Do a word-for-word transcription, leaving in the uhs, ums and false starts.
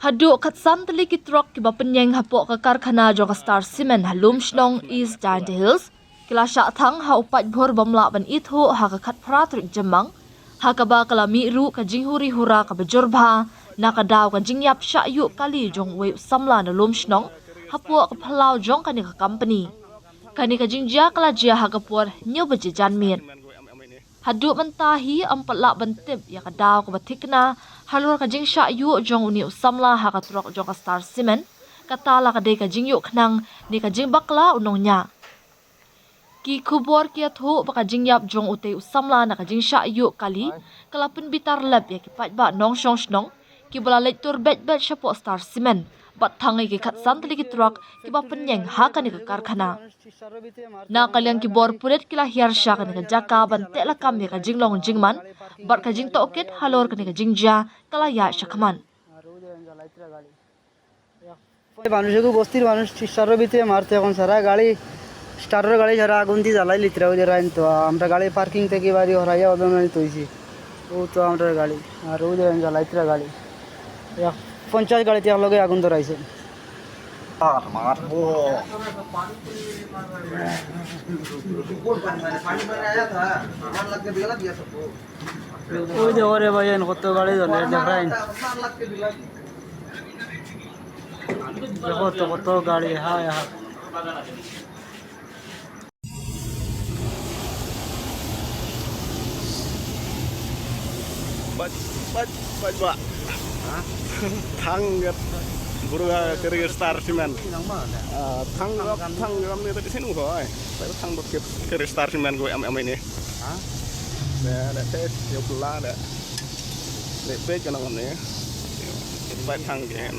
Haduh khatsan tylli ki trok kiba pynïeng hapoh ka karkhana jong ka Star Cement ha Lumshnong, East Jaintia Hills, ki la shah thang ha u paidbah bym lah ban ithuh ha ka khatphra tarik Jymmang, ha kaba ka la mih ruh ka jinghuri hura kaba jur bha na ka daw ka jingïap shah ïuh kali jong uwei u samla na Lumshnong hapoh ka phyllaw jong kane ka company. Kane ka jingjia ka la jia ha ka por hynñiew baje janmiet. Haduh mynta hi ym pat lah ban tip ïa ka daw kaba thikna halor ka jingshah ïuh jong une u samla ha ka trok jong ka Star Cement, kata la ka dei ka jingïuh khnang ne ka jingbakla u nongñiah. Ki khubor ki ïathuh ba ka jingïap jong utei u samla na ka jingshah ïuh kali ka la pynbitar lep ïa ki paidbah nongshong shnong kiba la leit tur beit beit shapoh Star Cement bad thang ïa ki khatsan tylli ki trok kiba pynïeng ha kane ka karkhana. Na ka liang ki bor pulit ki la hiar sha kane ka jaka ban teh lakam ïa ka jinglong jingman bad ka jingtohkit halor kane ka jingjia ka la ïaid shakhmat. এই মানুষকে বস্তির মানুষ স্টার্টারের ভিতরে মারতে, এখন সারা গাড়ি, স্টার্টার গাড়ি সারা আগুন দিয়ে জ্বালাই লিত্রা ওই রাইন। তো আমরা গাড়ি পার্কিং থেকে বাড়ি হরাইয়া ওদের মানে তৈছি। ও তো আমরা গাড়ি, আর ওই দেখেন জ্বালাইত্রা গাড়ি, এক পঞ্চাশ গাড়িতে এক লগে আগুন ধরাইছে। আর মারবো। ওই যে ওরে ভাই, এন কত গাড়ি জ্বলে, দেখেন। দেখো তো কত গাড়ি, হায় হায়। Bad, bad, bad, ba. Thang gat buru ga kari Star Cement. Ah, thang gat, thang gat ni tadi sini ko ai. Thang gat kari Star Cement ko am am ini. Da, da, te, yo pula, da. Le, pe, kana, kana, ya. Bai thang, kan.